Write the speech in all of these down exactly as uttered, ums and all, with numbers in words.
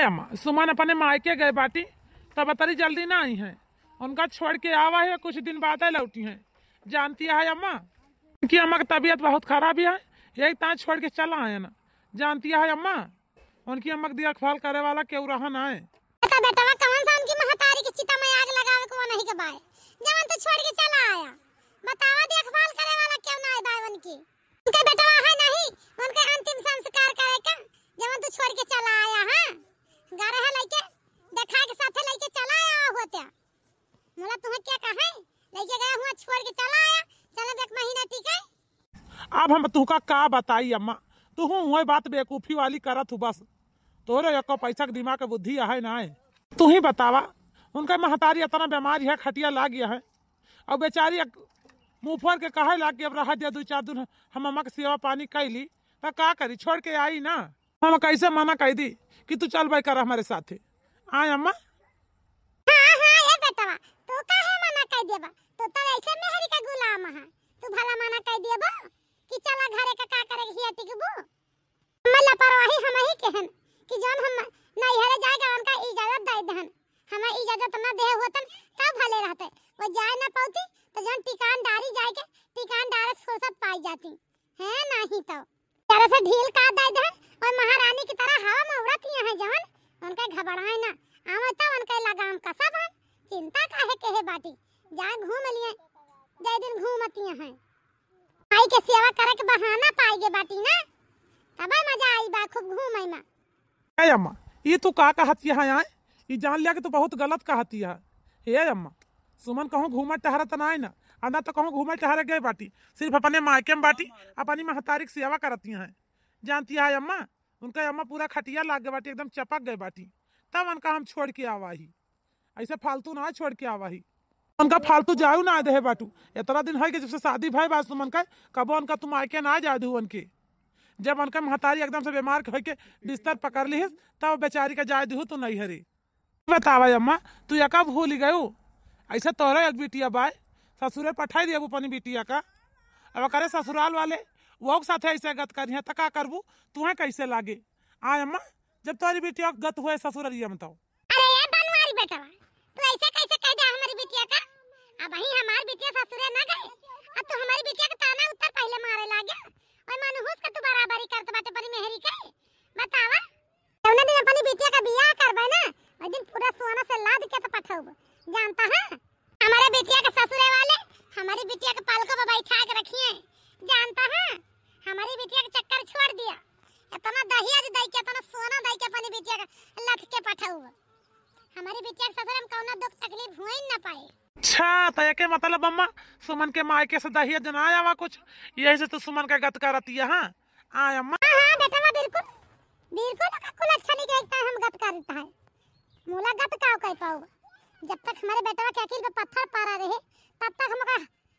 अम्मा, सुमन अपने मायके गए बाटी, तब अतरी जल्दी ना आई हैं। उनका छोड़ के आवा है, कुछ दिन बाद लौटी हैं। जानती है अम्मा, उनकी अम्मा की तबीयत बहुत खराब है, यही तां छोड़ के चला आए ना। जानती है अम्मा, उनकी अम्मा की देखभाल करे वाला केहू रहा ना है। तो बेटवा, कौन सा उनकी महतारी के चिता में आग लगावे के वो नहीं के बाय, जवन तू छोड़ के चला आया? बतावा, देखभाल करे वाला क्यों ना है बाय उनकी? उनके बेटवा है नहीं, उनके अंतिम संस्कार करे का, जवन तू छोड़ के चला आया? हाँ, घर है लइके, देखा के साथे लइके चला आया होत्या। मुला तुम्हें क्या कहे, लइके गया हुआ, छोड़ के चला आया, चलो एक महीना टिके। अब हम तुहका का बताई अम्मा, तुहू वही बात बेवकूफी वाली करत हूँ बस। तोरे एको पैसा के दिमाग के बुद्धि है ना है। तू ही बतावा, उनका महतारी इतना बीमारी है, खटिया लाग गया है, और बेचारी एक मुँह फोर के कहे लाग कि अब रह दे दो चार दिन, हम अम्मा के सेवा पानी कैली, तो का करी, छोड़ के आई ना। हम कैसे मना कह दी कि तू चल बाई कर हमारे साथे? आय अम्मा। हाँ, हाँ, ए बेटवा, तू काहे मना कह देबा? तू तो ऐसे मेहरी का गुलाम है, तू भला मना कह देबो कि चला घरे का, का करे हिया टिकबू? हम लापरवाही हम ही केहन कि जौन हम नैहरे जाएगा उनका इजाजत दे दहन, हमें इजाजत ना दे होतन तब भले रहते। वो जाए ना पाती तो जौन टिकान डारी जाए के टिकान डारे फुर्सत पाई जाती है, नहीं तो जरा से ढील का दे दहन और महारानी की तरह हवा में उड़त ही हैं जौन, उनके घबराए ना, आवे तो उनके लगाम कसब है। चिंता काहे के है बाटी, जाए घूम लिए, जय दिन घूमती हैं। माई के सेवा करे के बहाना पाई गे बाटी ना, तबे मजा आई बा खूब घूमे में। ए अम्मा, ई तू का कहत है आय? ई जान लिया कि तू बहुत गलत कहत है। हे अम्मा, सुमन कहूँ घूमे टहरत ना है ना, आ ना तो कहूँ घूमे टहरे गए बाटी, सिर्फ अपने मायके में बाटी, अपनी महतारी की सेवा करती हैं। जानती है अम्मा, उनका अम्मा पूरा खटिया लाग गए बाटी, एकदम चपक गए बाटी, तब उनका हम छोड़ के आवा ही। ऐसे फालतू ना छोड़ के आवा ही। उनका फालतू जायू ना दे बाटू। इतना दिन है कि जब से शादी भय बा सुमन का, कबो उनका तुम आके ना जाए दू उनके। जब उनका महतारी एकदम से बीमार होके बिस्तर पकड़ लिहिस, तब बेचारी का जाए दू तू नैहरे। बतावा अम्मा, तू एका भूल गयू? ऐसे तोहरा एक बिटिया बाय, ससुरे पठाई दिया अपनी बिटिया का। अब करे ससुराल वाले वो के साथे ऐसे गत करिहे त का करबू? तुहे कैसे लागे? आय अम्मा, जब तोहरी बिटिया के गत हुए ससुररिया में तो। अरे ए बनवारी बेटवा, तू ऐसे कैसे कह दे हमारी बिटिया का? अब ही हमार बिटिया ससुरे न गए, अब तू हमारी बिटिया के ताना उत्तर पहले मारे लागे। ओए मनहूस के तू बराबरी करत बाटे अपनी मेहरी के। बतावा, जौने दिन अपनी बिटिया का बियाह करबे ना, ओइ दिन पूरा सोना से लाद के तो पठौब। जानता है, हमारे बिटिया के ससुरे वाले हमारी बिटिया के पालको पे बैठा के रखिए। जानता है, हमारी बिटिया के चक्कर छोड़ दिया। इतना दहेज दे के, इतना सोना दे के अपनी बिटिया का लथ के पठाऊ। हमारी बिटिया के ससुर में कौनो दुख तकलीफ हुई न पाए। अच्छा, तो एके मतलब अम्मा, सुमन के मायके से दहेज ना आवा कुछ, यही से तू सुमन का गत करती है, हाँ? आय अम्मा। हाँ, हाँ, बेटवा, बिल्कुल, बिल्कुल, ओका कुल अच्छा नहीं के एकता हम गत करता है। मुला गत का कह पाऊ? जब तक हमारे बेटवा के अकील पे पत्थर पड़ा रहे, तब तक हम ओका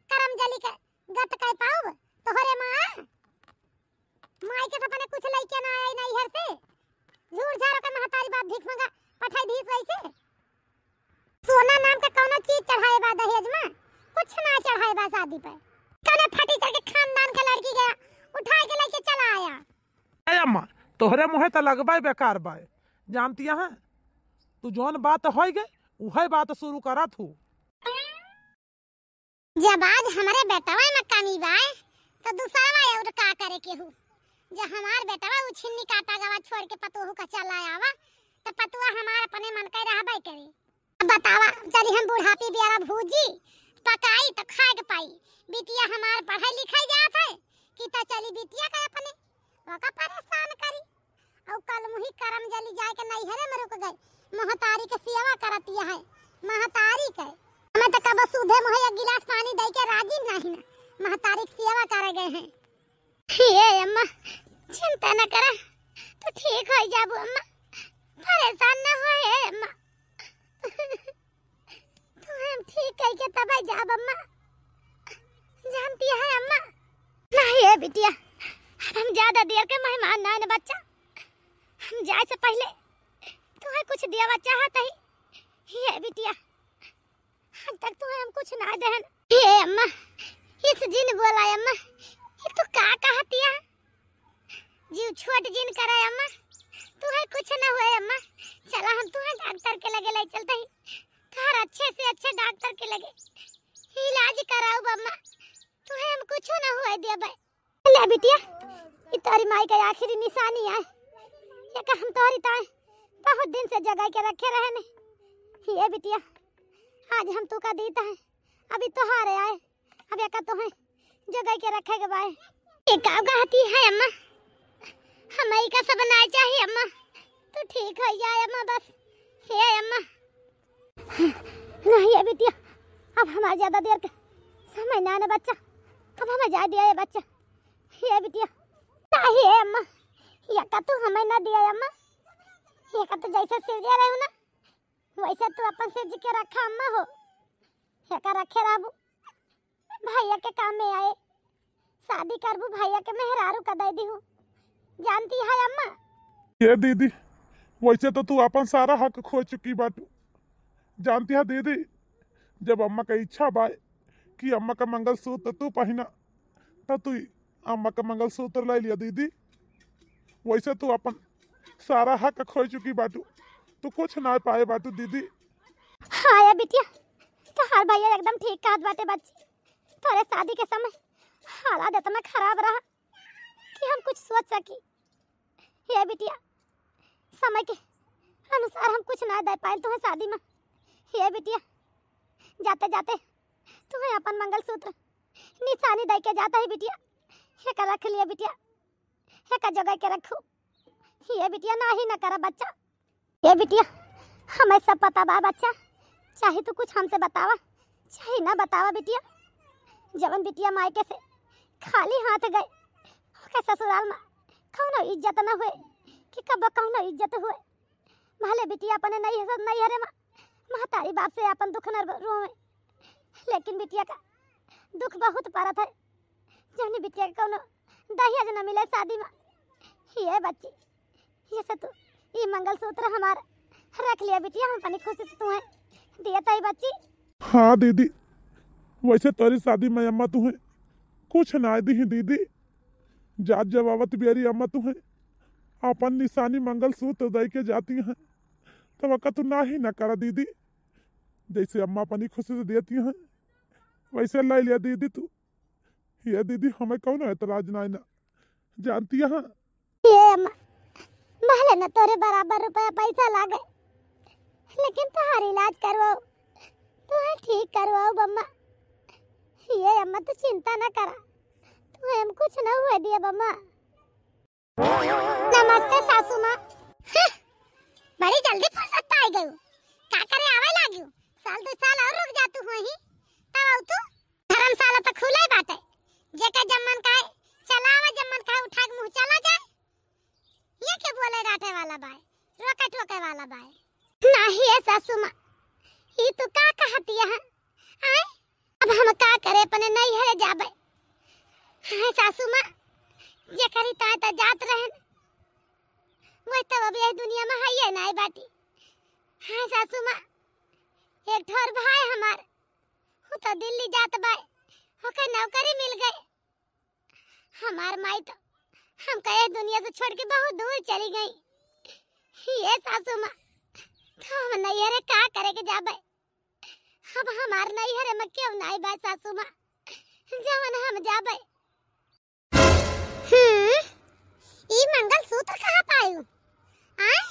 करम जली के गत कह पाऊ? तोहरे माँ, माई के सपने कुछ लइके ना आए नैहर से, झूठ झाड़ के महतारी बाप भीख मंगा पठाई दीस वैसे। सोना नाम का कौनो चीज चढ़ाए बा दहेज में? कुछ ना चढ़ाए बा शादी पे। कौनो फटी चढ़ के खानदान के लड़की गया, उठाए के लेके चला आया। ए अम्मा, तोहरे मुँहे त लगबे बेकार बाय। जानती है, तू जौन बात होई गए, उहे बात शुरू करत हूँ। जब आज हमरे बेटवा में कमी बाय, तो दूसरवा और का करे के हूँ? जब हमार बेटवा उ छिन्नी काटा गवा छोड़ के पतोहू का चला आवा, तो पतुआ हमार अपने मन के रहबे करे। अब बतावा, चली हम बुढ़ापी बियारा भूजी, पकाई तो खाए के पाई। बिटिया हमार पढ़ाई लिखाई जात है, कि तो चली बिटिया के अपने, ओका परेशान करी। और कल मुही करम जली जाए के नैहरे में रुक गए। महतारी के सेवा करती है, महतारी के। हमें तो कब सूधे मुहे एक गिलास पानी दे के राजी नहीं ना, महतारी के सेवा करे गए हैं। हे अम्मा, चिंता न करा, तू ठीक हो जाबू अम्मा, परेशान न हो हे अम्मा। तू हम ठीक कह के तब जाब अम्मा, जानती है अम्मा। नहीं ए बिटिया, अब हम ज्यादा देर के मेहमान ना न बच्चा, हम जाए से पहले तुम्हें कुछ देवा चाहत ही। ये बिटिया, आज तक तुम्हें हम कुछ ना देहन। हे अम्मा, इस जिन बोला अम्मा, ये तू का कहतिया? जीव छोट जिन करे अम्मा, तुहे कुछ न हुए अम्मा, चला हम तुहे डॉक्टर के लगे ले चलते ही, तोहर अच्छे से अच्छे डॉक्टर के लगे इलाज कराउब अम्मा, तुहे हम कुछ न हुए देबे। ले बिटिया, ई तोरी माई का आखिरी निशानी आए, ये का हम तोरी ताए बहुत दिन से जगाई के रखे रहे ने। ये बिटिया, आज हम तू का दीता है, अभी तोहारे आए, अब एका तोहे जगाई के रखे के बाय। ये का कहती है अम्मा? हमें का सब ना चाहिए अम्मा, तू ठीक हो जाए अम्मा बस। हे अम्मा। नहीं ये बिटिया, अब हमारे ज्यादा देर के समय ना ने बच्चा, अब हमें जाए दिया ये बच्चा। ये बिटिया, नहीं ये अम्मा, ये का तू हमें ना दिया अम्मा, ये का तू जैसे सिरजे रहे हो ना, वैसे तू अपन सिरज के रखा अम्मा हो, ये का रखे रहबू। भैया के काम में आए, शादी करबू भैया के मेहरारू का दे दीहू, जानती है अम्मा। ये दीदी, वैसे तो तू अपन सारा हक खो चुकी बाटू, जानती है दीदी, जब अम्मा का इच्छा बाय कि अम्मा का मंगलसूत्र तू पहना, त तू अम्मा का मंगलसूत्र ले लिया दीदी। वैसे तू अपन सारा हक खो चुकी बाटू, तू कुछ ना पाए बाटू दीदी। हाँ ये बिटिया, तोहार भैया एकदम ठीक कहत बाटे बच्ची। तोरे शादी के समय हालात इतना खराब रहा कि हम कुछ सोच सकी। ये बिटिया, समय के अनुसार हम कुछ ना दे पाए तुम्हें शादी में। ये बिटिया, जाते जाते तुम्हें अपन मंगलसूत्र निशानी दे के जाता है बिटिया, ये का रख लिया बिटिया, ये का जगह के रखू। ये बिटिया, ना ही ना करा बच्चा। ये बिटिया, हमें सब पता बा बच्चा, चाहे तू कुछ हमसे बतावा, चाहे ना बतावा बिटिया। जवन बिटिया मायके से खाली हाथ गए, ओके ससुराल में कौनो इज्जत ना हुए कि कब कौनो इज्जत हुए। भले बिटिया अपने नहीं है, नहीं हरे में महतारी बाप से अपन दुख न रोवे, लेकिन बिटिया का दुख बहुत परत है। जौनी बिटिया के कौनो दहेज न मिले शादी में। ये बच्ची, ये से तू ई मंगलसूत्र हमार रख लिया बिटिया, हम अपनी खुशी से तुम्हें दिया ताई बच्ची। हाँ दीदी, वैसे तोरी शादी में अम्मा तुम्हें कुछ ना दी दीदी, जात जब आवत बियारी अम्मा तुम्हें अपन निशानी मंगलसूत्र दे के जाती हैं, तब का तू ना ही ना करा दीदी, जैसे अम्मा अपनी खुशी से देती हैं वैसे ले लिया दीदी तू। ये दीदी, हमें कौनो एतराज ना है ना, जानती है। ये अम्मा, भले न तोरे बराबर रुपया पैसा लागे, लेकिन तोहार इलाज करवाओ, तुम्हें ठीक करवाओ बम्मा। ये अम्मा तू चिंता ना करा, तुम्हें हम कुछ न हुए दिया बम्मा। नमस्ते सासू माँ। हं, बड़ी जल्दी फुर्सत पाई गयू। का करे आवे लाग्यू? साल दो साल और रुक जा तू वहीं, तब आऊ तू। धर्मशाला तो खुले बाटे, जेके जब मन काहे चला आवे, जब मन काहे उठा के मुँह चला जाए। ये के बोले डांटे वाला बाय, रोके टोके वाला बाय? नाही ए सासू माँ, ई तू का कहती है? आय, अब हम का करे, अपने नैहरे जाबे। हाय सासू माँ, जेकरी ताय त जात रहन, वह तो अब यही दुनिया में हइये नाय बाटी। हाय सासू माँ, एक ठोर भाई हमार, वो तो दिल्ली जात बाय, ओके नौकरी मिल गए। हमार माई तो हमका यह दुनिया से छोड़ के बहुत दूर चली गई। ये सासू माँ, तो हम नैहरे का करे के जाबे? अब हमार नैहरे में क्यों नाय बा सासू माँ, जवन हम जाबे? हम्म, ई मंगलसूत्र कहाँ पायू? आय?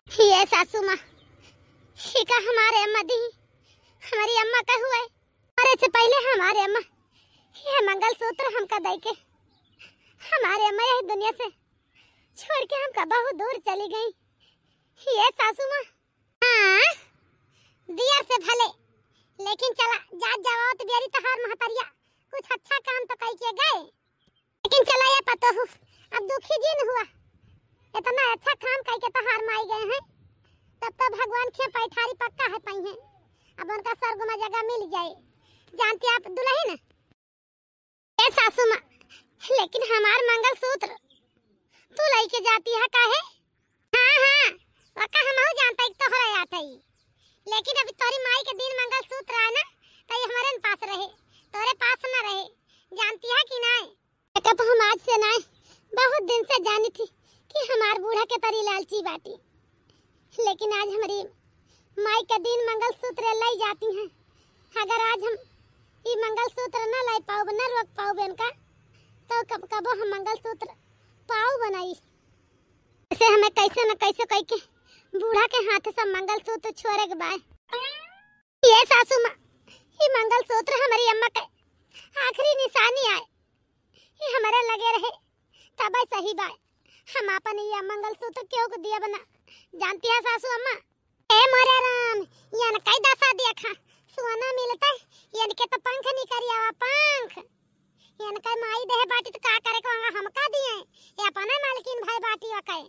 ये सासू माँ, ई का हमारे अम्मा दी, हमारी अम्मा का हुए। अरे से पहले हमारे अम्मा ये मंगलसूत्र हमका दे के हमारे अम्मा यही दुनिया से छोड़ के हमका बहुत दूर चली गई। ये सासू माँ, हाँ, दियर से भले, लेकिन चला, जात जावत बियारी तहार महतरिया कुछ अच्छा काम तो कई के गए। लेकिन चला ये पतोहू, अब दुखी जिन हुआ, इतना अच्छा काम कई के तहार माई गए हैं, तब तो भगवान के पैठारी पक्का है पाई हैं, अब उनका स्वर्ग में जगह मिल जाए। जानती आप दुल्हन, ए सासू माँ, लेकिन हमार मंगलसूत्र तू लइके जाती है काहे? हाँ, हाँ, वका हमहू जानता है कि तोहरा याद है, लेकिन अभी तोरी माई के दिन मंगलसूत्र आए ना, तो ये हमारे न पास रहे, तोरे पास न रहे, जानती है कि नाय? एका तो हम आज से नाय, बहुत दिन से जानी थी कि हमार बूढ़ा के तरी लालची बाटी, लेकिन आज हमरी माई के दिन मंगलसूत्र लई जाती हैं। अगर आज हम ई मंगलसूत्र न लई पाउब, न रोक पाउब इनका, तो कब कबो हम मंगलसूत्र पाउब नहीं। इसे हमें कैसे न कैसे कई के बूढ़ा के हाथ से मंगलसूत्र छोड़े के बाय। ये सासू माँ, ई मंगलसूत्र हमरी अम्मा के आखिरी निशानी आए, ई हमरे लगे रहे तबे सही बाय। हम आपन ई मंगलसूत्र केहू के दियब ना, जानती है सासू अम्मा। ए मोरे राम, यन कई दशा देखा, सोना मिलता, यन के तो पंख निकरी आवा, पंख। यन के माई देह बाटी तो का करे को हमका दिए, ये अपना मालकिन भाई बाटी वके,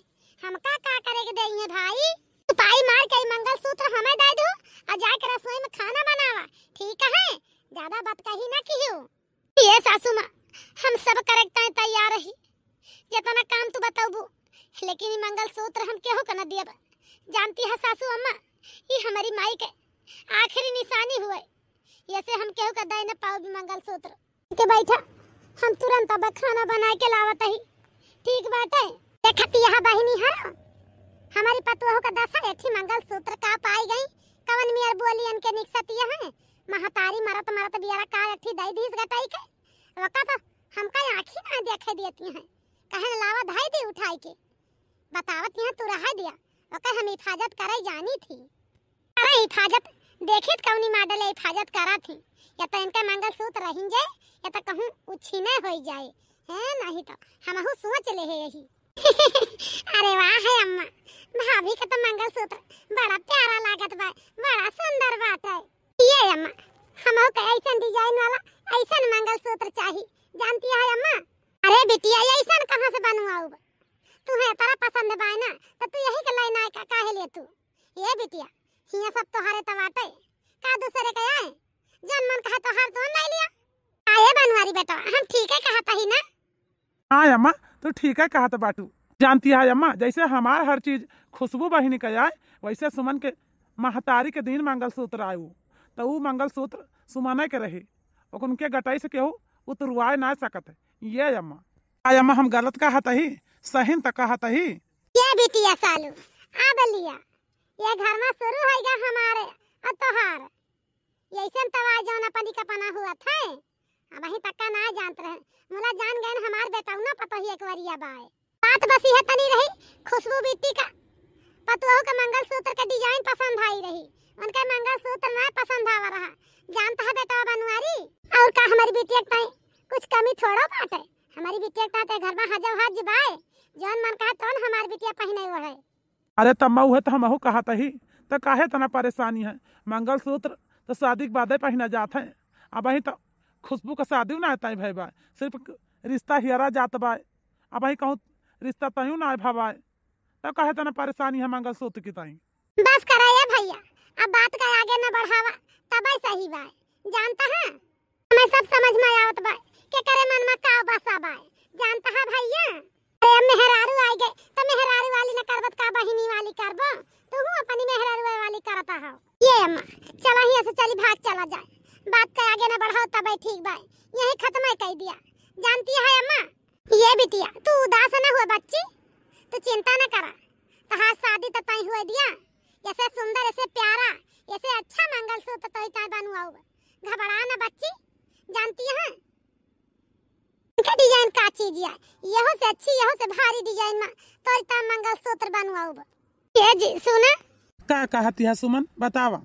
हमका का करे के देइए भाई? तू पाई मार के ई मंगलसूत्र हमें दे दू, और जाके रसोई में खाना बनावा, ठीक है? ज्यादा बात कही ना किहू। ये सासू माँ, हम सब करे के ताईं तैयार रही, जितना काम तू बतौबू, लेकिन ई मंगलसूत्र हम केहू के न दियब। जानती है सासू अम्मा, ई हमारी माई के आखिरी निशानी हुए, ये से हम केहू के दे न पाउब मंगलसूत्र। के बैठा, हम तुरंत अब खाना बनाए के लावत ही। ठीक बाटे। देखत यह बहिनी हर, हमारी पतोह का दशा एठी मंगलसूत्र का पाई गई, कवन मियर बोली इनके निकसती है। महतारी मरत मरत बियारा का एठी दई दीस गटाई के, वका तो हमका आँखी ना देखे देती हैं। कहे न लावा धाई दी उठाई के, बतावत यहाँ तू रहा दिया, वका हम हिफाजत करे जानी थी। अरे हिफाजत, देखित कौनी माडल हिफाजत करा थी, या तो इनके मंगलसूत्र रहिन जे, या तो कहूँ उछीने होई जाए, हैं? नहीं तो हमहू सोच ले है यही। अरे वाह है अम्मा, भाभी का तो मंगलसूत्र बड़ा प्यारा लागत बा, बड़ा सुंदर बाटे। ये अम्मा, हमहू के ऐसन डिजाइन वाला ऐसन मंगलसूत्र चाही, जानती है अम्मा? अरे बिटिया, ये ऐसन कहाँ से बनवाऊब? तुम्हें इतना पसंद बाय ना, तो तू यही के लाइन आए का काहे ले तू? ये बिटिया, हिया सब तोहारे त बाटे, का दूसरे के आए? जौन मन कहे तोहार तोन ले लिया। आए बनवारी बेटा, हम ठीक है कहत ही ना? हाँ अम्मा, तू ठीक है कहत बाटू। जानती है अम्मा, जैसे हमार हर चीज खुशबू बहिनी के आए, वैसे सुमन के महतारी के दिन मंगलसूत्र आयु, तो ऊ मंगलसूत्र सुमने के रहे, ओकन के गटाई से केहू उतरवाए ना सकत है। ये अम्मा, आय अम्मा, हम गलत कहत ही, सही न त कहत ही। ये बिटिया सालू, अब लिया, ये घर में शुरू होइगा हमारे और तोहार। यैसन तवाय जौन अपनी कपना हुआ थे, अब वहीं तक का ना जानत रहे। मुला जान गए हमार बेटौना पतोही एक वरिया बाय। बात बस यह तनी रही, खुशबू बिट्टी का पतोह के मंगलसूत्र के डिजाइन पसंद आई रही, उनके मंगलसूत्र ना पसंद आवा रहा। जानता है बेटा बनवारी, और का हमारी बिटिया के ताई कुछ कमी थोड़ो बाटे। हमारी बिटिया के ताई घर में हजब हज बाय, जौन मन कहे तौन हमार बिटिया पहिने ओढ़े। अरे तम्मा, उहे तो हमहू कहत ही, तो काहे तना परेशानी है? मंगलसूत्र तो शादी के बादे पहिना जात है। अब ही तो खुशबू का शादी ना तय भय बा, सिर्फ रिश्ता हियरा जात बा। अब ही कहूँ रिश्ता तयू ना भवाए, तो काहे तना परेशानी है मंगलसूत्र की ताई? बस करा ये भैया, अब बात का आगे न बढ़ावा, तबे सही बा। जानता है, हमें सब समझ में आवत बा, के करे मन में का बसा बा। जानता है भैया, अरे अब मेहरारू आई गए, तो मेहरारू वाली न करबत का बहिनी वाली करबो? तू हूँ अपनी मेहरारू वाली करता हो। ये अम्मा, चला हियाँ से चली, भाग चला जाए, बात का आगे न बढ़ाओ, तबे ठीक बा, यही खत्म कर दिया। जानती है अम्मा, ये बिटिया, तू उदास न हुआ बच्ची, तू चिंता न करा, तोहार शादी तो तय हुए दिया। ऐसे सुंदर, ऐसे प्यारा, ऐसे अच्छा मंगलसूत्र तो तय बनवाऊब। घबरा न बच्ची, जानती है इनका डिजाइन का चीज है, यहो से अच्छी, यहो से भारी डिजाइन में तोरी ता मंगलसूत्र बनवाऊब। ए जी सुना। का कहती है सुमन, बतावा।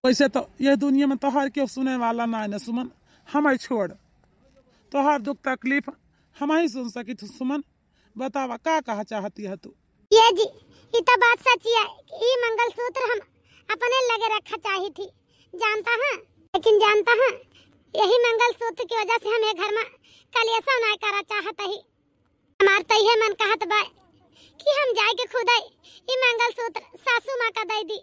वैसे तो ये दुनिया में तोहार केहू सुने वाला ना है ना सुमन, हमें छोड़। तोहार दुख तकलीफ हम ही सुन सकी थी सुमन। बतावा का कहा चाहती है तू? ये जी, ई तो बात सच है कि ई मंगलसूत्र हम अपने लगे रखा चाही थी, जानता है? लेकिन जानता है, यही मंगलसूत्र की वजह से हम ये घर में कलेशा ना करा चाहत ही। हमार तो ये मन कहत बा कि हम जाए के खुदे ई मंगलसूत्र सासू माँ का दे दी,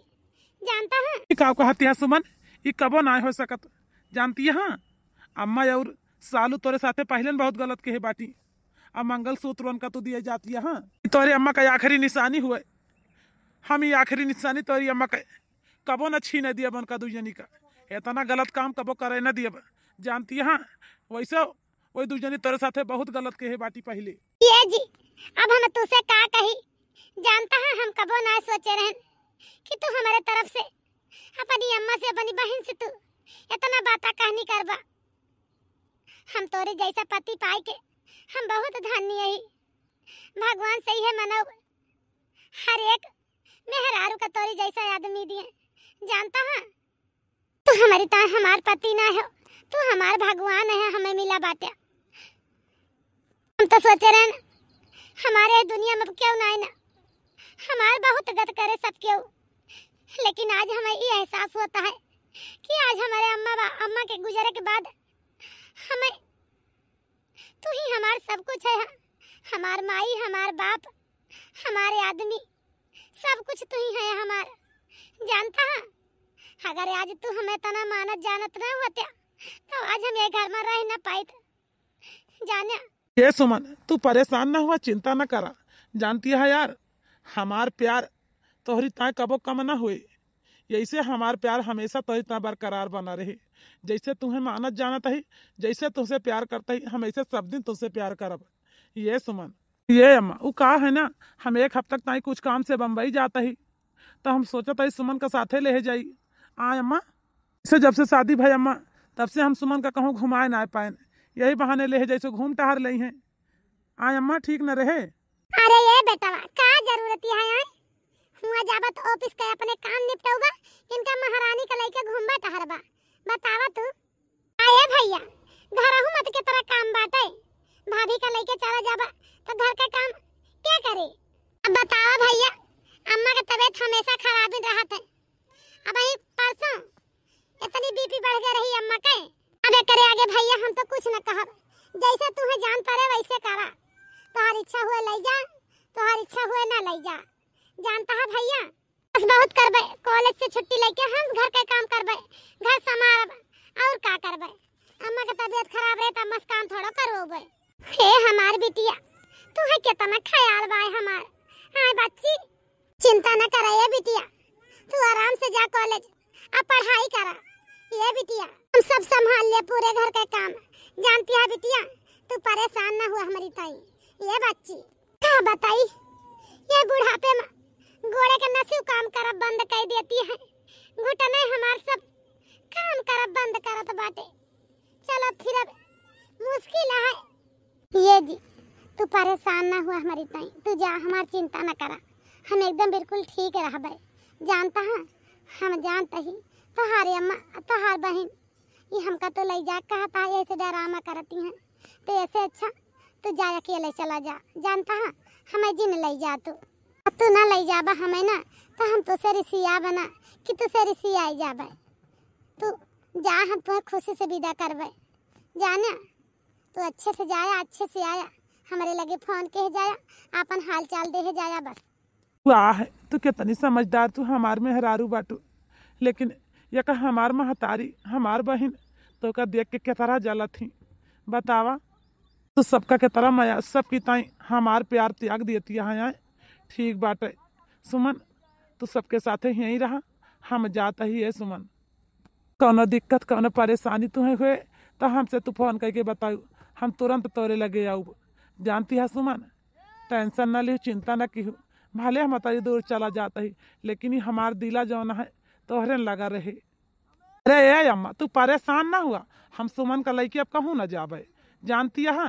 जानता है? ई का कहती है सुमन, ई कबो ना हो सकत, जानती है? अम्मा और सालू तोरे साथे पहले न बहुत गलत कहे बाटी। अब मंगलसूत्र उनका तू दिए जाती है, हाँ? ई तोरे अम्मा का आखिरी निशानी हुए। हम ई आखिरी निशानी तोरी अम्मा का कबो न छीने दियब उनका दुई जनी का। इतना गलत काम कबो करे न दियब। जानती है, हाँ? वैसे वही दुई जनी तोरे साथे बहुत गलत कहे बाटी पहले। ये जी, अब हम तुसे का कही, जानता है, हम कबो ना सोचे रहन कि तू हमरे तरफ से, अपनी अम्मा से, अपनी बहिन से तू इतना बाता कहनी करबा। हम तोरे जैसा पति पाए के हम बहुत धन्य हई। भगवान सही है मनौ, हर एक मेहरारू का तोरे जैसा आदमी दिए। जानता है, तू हमरी ता हमार पति ना हो, तू हमार भगवान है, हमें मिला बाटे। हम तो सोचे रहन हमारे दुनिया में केहू ना है ना, हमार बहुत गत करे सब केहू, लेकिन आज हमें ये एहसास होता है कि आज हमारे अम्मा बा-, अम्मा के गुजरे के बाद हमें तू ही हमार सब कुछ है, हमार माई, हमार बाप, हमारे आदमी, सब कुछ तू ही है हमार। जानता है, अगर आज तू हमें तना मानत जानत ना होत्या, तो आज हम ये घर में रह ना पाइत। जान्या। ए सुमन, तू परेशान ना हुआ, चिंता ना करा। जानती है यार, हमार प्यार तोहरी ताए कबो कम ना होए। यैसे हमार प्यार हमेशा तोहरी ताए बरकरार बना रहे। जैसे तुहें मानत जानत ही, जैसे तुहसे प्यार करत ही, हम ऐसे सब दिन तुहसे प्यार करब। ए सुमन, ए अम्मा, उ का है ना, हम एक हफ्ता ताई कुछ काम से बम्बई जात ही, तो हम सोचत ही सुमन का साथे लेहे जाई। आए अम्मा, से जब से शादी भई अम्मा, तब से हम सुमन का कहूँ घुमाए ना पाएन। यही बहाने लेहे जाई, सो घूम टहर लेइहैं। आए अम्मा, ठीक न रहे? अरे ए बेटवा, का जरूरत है आए? हुआ जाबा तो ऑफिस के अपने काम निपटौबा, इनका महारानी का लइके घूमबा टहरबा। बतावा तू। अरे भैया, घरहू मत के तरह काम बाटे, भाभी का लइके चला जाबा तो घर का काम के करे? अब बतावा भैया, अम्मा का तबीयत हमेशा खराब ही रहत है। अब यही परसों इतनी बीपी बढ़ गई रही अम्मा के। अब एकरे आगे भैया हम तो कुछ न कहब, जैसे तुहें जान पड़े वैसे करा। तोहार इच्छा हुए लइ जा, तोहार इच्छा हुए ना लइ जा। जानता है भैया, बस बहुत करबे, कॉलेज से छुट्टी लेके हम घर के काम करबे, घर संभारब और का करबे। अम्मा के तबीयत खराब रहे तो अम्मा से काम थोड़ा करवाबे। हे हमार बिटिया, तुहे कितना ख्याल बाय हमार। हाँ बच्ची, चिंता न करे ए बिटिया, तू आराम से जा कॉलेज, अब पढ़ाई करा। ए बिटिया, हम सब संभाल ले पूरे घर के काम। जानती है बिटिया, तू परेशान ना हुआ हमारी ताई। ए बच्ची, का बताई, ये बुढ़ापे में गोड़े के नसिउ काम करब बंद कर देती है, घुटने हमार सब काम करब बंद करत बाटे। चलो फिर अब मुश्किल है। ए जी, तू परेशान ना हुआ हमारी ताई, तू जा, हमार चिंता ना करा, हम एकदम बिल्कुल ठीक रहबे। जानता है, हम जानत ही तोहारे अम्मा, तोहार बहिन, ये हमका तो लइ जा कहत है, ऐसे डरामा करती हैं, तो ऐसे अच्छा तू जा, अकेले चला जा। जानता है, हमें जिन लइ जा तू, अब तू ना लइ जाबा हमें ना, तो हम तुसे रिसियाबा ना कि तुसे रिसियाई जाबे। तू जा, हम तुहे खुशी से विदा करबे। जाना, तू अच्छे से जाया, अच्छे से आया, हमरे लगे फोन के जाया, आपन हाल चाल दे जाया बस। वाह, तू कितनी समझदार, तू हमार मेहरारू बाटू। लेकिन यका हमार महतारी, हमार बहिन, तोका देख के केतरा जलत ही। बतावा, तू सबका केतरा मया, सबकी ताई हमार प्यार त्याग देती है, आए। ठीक बाटे सुमन, तू सबके साथे यहीं रहा, हम जात ही है सुमन। कौनो दिक्कत, कौनो परेशानी तुहें हुए, तो हमसे तू फोन करके बताऊ, हम तुरंत तोरे लगे आऊ। जानती है सुमन, टेंशन न लिहू, चिंता न किहू, भले हम तनी दूर चला जात ही, लेकिन ये हमार दिला जौन है, तोहरे न लगा रहे। अरे ए अम्मा, तू परेशान ना हुआ, हम सुमन का लइके अब कहूँ न जाबे। जानती है,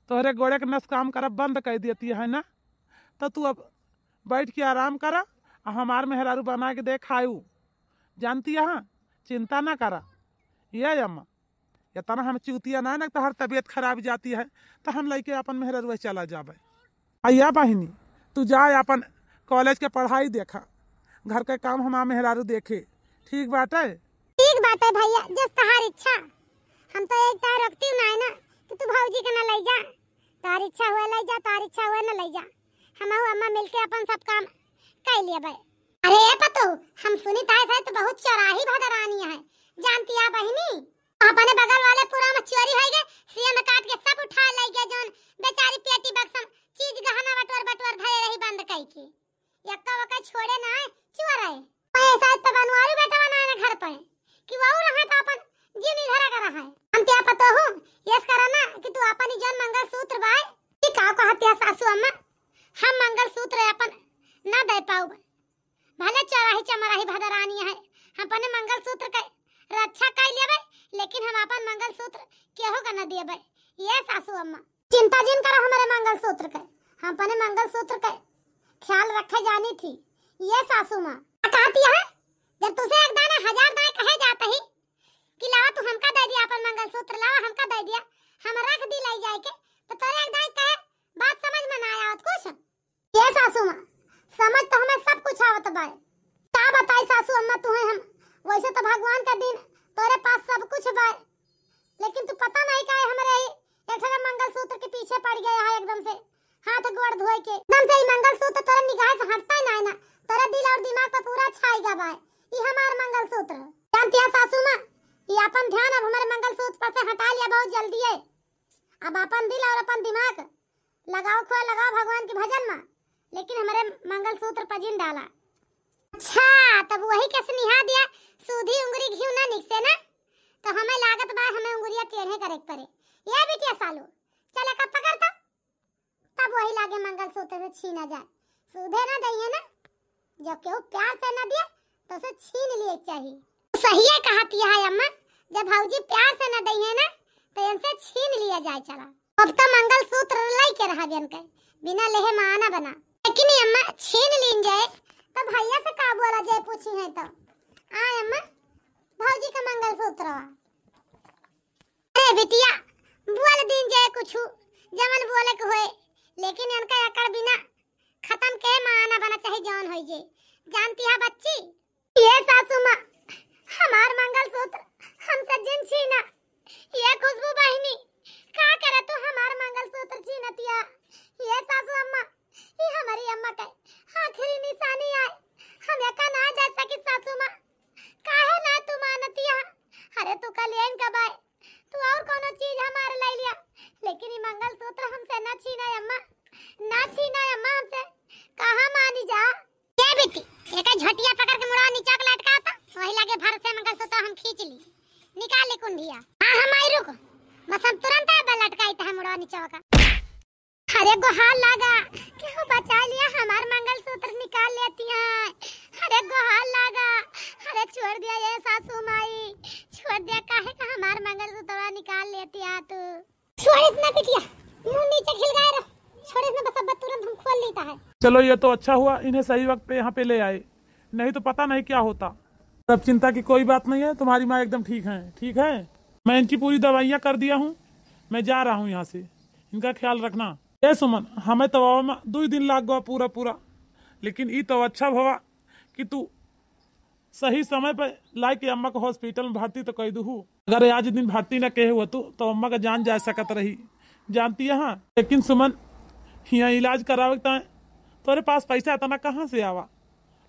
तोहरे गोड़े के नस काम करब बंद कर देती है ना, तो तू अब बैठ के आराम करा, आ हमार मेहरारू बना के दे खाऊ। जानती है, चिंता ना करा। ए अम्मा, इतना हम चूतिया ना है ना, तोहर तबीयत खराब जाती है, तो हम लइके अपन मेहरारू चला जाबे। आ या बहिनी, तू जा अपन कॉलेज के पढ़ाई देखा, घर के काम हमार मेहरारू देखे। ठीक बाटे? ठीक बाटे भैया, जस तोहार इच्छा। हम तो एक तार रखती ना है ना कि तू भौजी के ना लइ जा। तोहार इच्छा हुए लइ जा, तोहार इच्छा हुए ना लइ जा। हम अम्मा मिलके अपन सब काम कर लेबे। अरे ए पतो, हम सुनी ताए से तो बहुत चोराही भदरानी है। जानती है बहिनी, अपने बगल वाले पूरा में चोरी होइ गए, सीएम काट के सब उठा लइ गए, जौन बेचारी पेटी बक्सम चीज गहना बटोर बटोर धरे रही बंद कई के। यक्का वक्का छोड़े ना है, चोर है। ऐसा तो बनवारी बेटवा ना है ना घर पे, कि वो रहा तो अपन जीनी धरा कर रहा है। हम क्या पतो हूँ, यस करा ना कि तू अपन ही जौन मंगलसूत्र बाय, कि का कहत है सासू अम्मा, हम मंगलसूत्र चमराही भदरानी है, हम अपने मंगलसूत्र के रक्षा कर लेबे, लेकिन हम अपन मंगलसूत्र केहू का न देबे। ये सासू अम्मा, चिंता जिन करो हमरे मंगलसूत्र के, हम अपने मंगलसूत्र के ख्याल रखे जानी थी। ये सासू माँ, का कहती है, जब तुझसे एक दाना हजार दाएं कहे जाते ही कि लावा तू हमका दे दिया अपन मंगलसूत्र, लावा हमका दे दिया, हम रख दी ले जाए के, तो तोरे एक दाएं कहे बात समझ में ना आवत कुछ। ये सासू माँ, समझ तो हमें सब कुछ आवत बाय। का बताई सासू अम्मा तुहे हम, वैसे तो भगवान का दिन तोरे पास सब कुछ बाय, लेकिन तू पता नहीं काहे हमरे ही एक ठो मंगलसूत्र के पीछे पड़ गया है एकदम से, हाथ गोड़ धोए के। एकदम से ई मंगलसूत्र तोरे निगाह से हटता ही नहीं ना, तोरे दिल और दिमाग पे पूरा छाई गवा है ई हमार मंगलसूत्र। जानती है सासू माँ, ई अपन ध्यान अब हमारे मंगलसूत्र पर से हटा लिया बहुत जल्दी है। अब अपन दिल और अपन दिमाग लगाओ, खोए लगाओ भगवान के भजन में, लेकिन हमारे मंगलसूत्र पर जिन डाला। अच्छा, तब वही के स्नेहा दिया, सूधी उंगरी घिउ ना निकसे ना, तो हमें लागत बा हमें उंगरिया टेढ़े करे के पड़े। ये बिटिया सालू, चल एका पकड़ तो, तब वही लागे मंगलसूत्र से छीना जाए। सूधे ना दइए ना, जब केहू प्यार से ना दिए तो उसे छीन लिए के चाहिए। सहिए कहती है अम्मा, जब भौजी प्यार से ना दइए ना तो इनसे छीन लिया जाए चला। अब तो मंगलसूत्र लई के रहा बियन के, बिना लेहे माना बना। लेकिन ये अम्मा छीन लीन जाए तो भैया से का बोला जाए पूछी है तो। आए अम्मा, भौजी का मंगलसूत्र। अरे बिटिया, बोल दीन जाए कुछु, जवन बोले के होए, लेकिन इनका एकड़ बिना खत्म के माना बना चाहे जवन होई जे। जानती है बच्ची, ये सासू माँ, हमार मंगलसूत्र हमसे जिन छीना। ये खुशबू बहिनी, का करे तू हमार मंगलसूत्र छीनतिया? ये सासू अम्मा, ये हमारी अम्मा के आखिरी निशानी आए, हम एका ना जा सकी सासू माँ। काहे ना तू मानतिया? अरे तू कल्याण का बाय, तू और कोनो चीज हमार ले लिया, लेकिन ये मंगलसूत्र हमसे ना छीना अम्मा, ना छीना अम्मा हमसे। कहाँ मानी जा? ये बिट्टी, एका झटिया पकड़ के मुड़वा नीचा के लटका तो, वही लागे भर से मंगलसूत्र हम खींच ली, निकाल ली कुंडिया। हाँ, हम आई रुक, बस हम तुरंत अब लटकाई तो हम मुड़वा नीचा का। अरे गोहार लागा, केहू बचा लिया, हमार मंगलसूत्र निकाल लेती हैं। अरे गोहार लागा, अरे छोड़ दिया ये सासू माई, छोड़ दिया, काहे का हमार मंगलसूत्र निकाल लेती है तू? छोड़ इतना बिटिया, मुंह नीचे खिलगाए रहो, छोड़ इतना, बस अब तुरंत हम खोल लेता है। चलो ये तो अच्छा हुआ इन्हें सही वक्त पे यहाँ पे ले आए, नहीं तो पता नहीं क्या होता। अब चिंता की कोई बात नहीं है, तुम्हारी माँ एकदम ठीक है, ठीक है। मैं इनकी पूरी दवाइयाँ कर दिया हूँ, मैं जा रहा हूँ यहाँ से, इनका ख्याल रखना। ए सुमन, हमें तो आवे में दुई दिन लाग गवा पूरा पूरा, लेकिन ई तो अच्छा भवा कि तू सही समय पे लाइके अम्मा को हॉस्पिटल में भर्ती तो कई दुहू। अगर आज दिन भर्ती न कहे होतू तो अम्मा का जान जा सकत रही, जानती है। लेकिन सुमन, हियाँ इलाज करावे के ताए तोरे पास पैसा इतना कहाँ से आवा?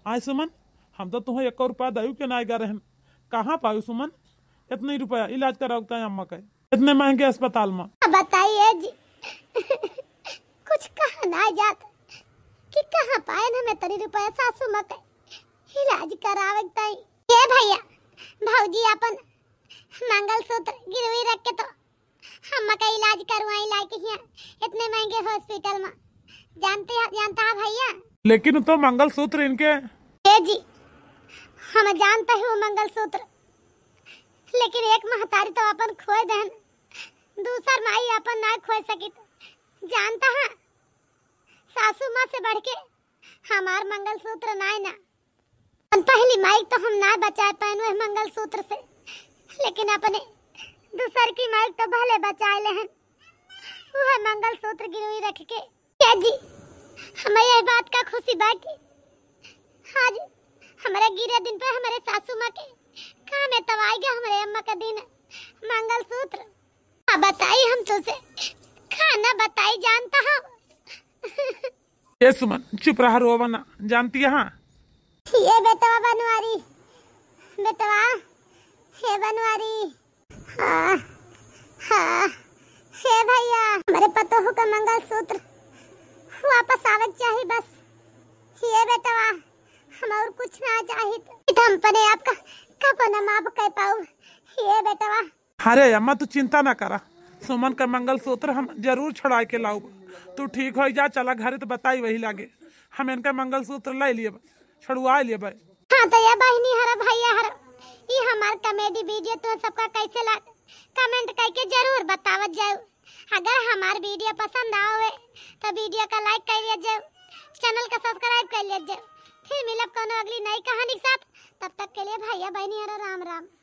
आए सुमन, हम तो तुम्हें एक रुपया दयू के ना गा रहन, कहाँ पायू सुमन इतनी रुपया इलाज करावे के ताए अम्मा के इतने महंगे अस्पताल में? अब बताइए जी, कुछ कहा ना जात कि कहाँ पाए ना मैं तनी रुपया सासू माँ के इलाज करावे के ताई। ए भैया, भौजी अपन मंगलसूत्र गिरवी रख के तो अम्मा का इलाज करवाई लाइके हियाँ इतने महंगे हॉस्पिटल में। जानते हैं, जानता है भैया? लेकिन तो मंगलसूत्र इनके। ए जी, हम जानते हैं वो मंगलसूत्र, लेकिन एक महतारी तो अपन खोए दहन, दूसर माई अपन ना खोए सकित। जानता है, सासू माँ से बढ़ के हमार मंगलसूत्र नाय ना। अपन पहली माई तो हम ना बचाए पाएन वह मंगलसूत्र से, लेकिन अपने दूसर की माई तो भले बचाए लेहन वह मंगलसूत्र गिरवी रख के। ए जी, हमें यह बात का खुशी बा कि आज हमारे गिरे दिन पे हमारे सासू माँ के काम में तब आएगा हमारे अम्मा का दिन मंगलसूत्र। अब बताई हम तुझे, खाना बताई जानता हूँ। ए सुमन, चुप रहा, रोवा ना, जानती है। हाँ। ये बेटवा बनवारी, बेटवा, हे बनवारी। हाँ, हाँ, हे भैया, हमारे पतोह का मंगलसूत्र वापस आवे के चाही बस। ये बेटवा, हम और कुछ ना चाहित। हम अपने आप का कबो न माफ कर पाऊ। ये बेटवा, अरे अम्मा, तू चिंता ना करा, सुमन का मंगलसूत्र हम जरूर छुड़ाए के लाउब। तू ठीक हो जा, चला घरे तो बताई वही लागे। हम इनका मंगलसूत्र ले लिए, छुड़वा लिए। हाँ तो ये बहिनी हर भैया हर, ई हमार comedy video तुम सबका कैसे लाग, comment करके जरूर बतावत जाओ। अगर हमार video पसंद आवे तो video का like कर लिया जाओ, channel का subscribe कर लिया जाओ। फिर मिलब कोनो अगली नई कहानी के साथ, तब तक के लिए भैया बहिनी हर राम राम।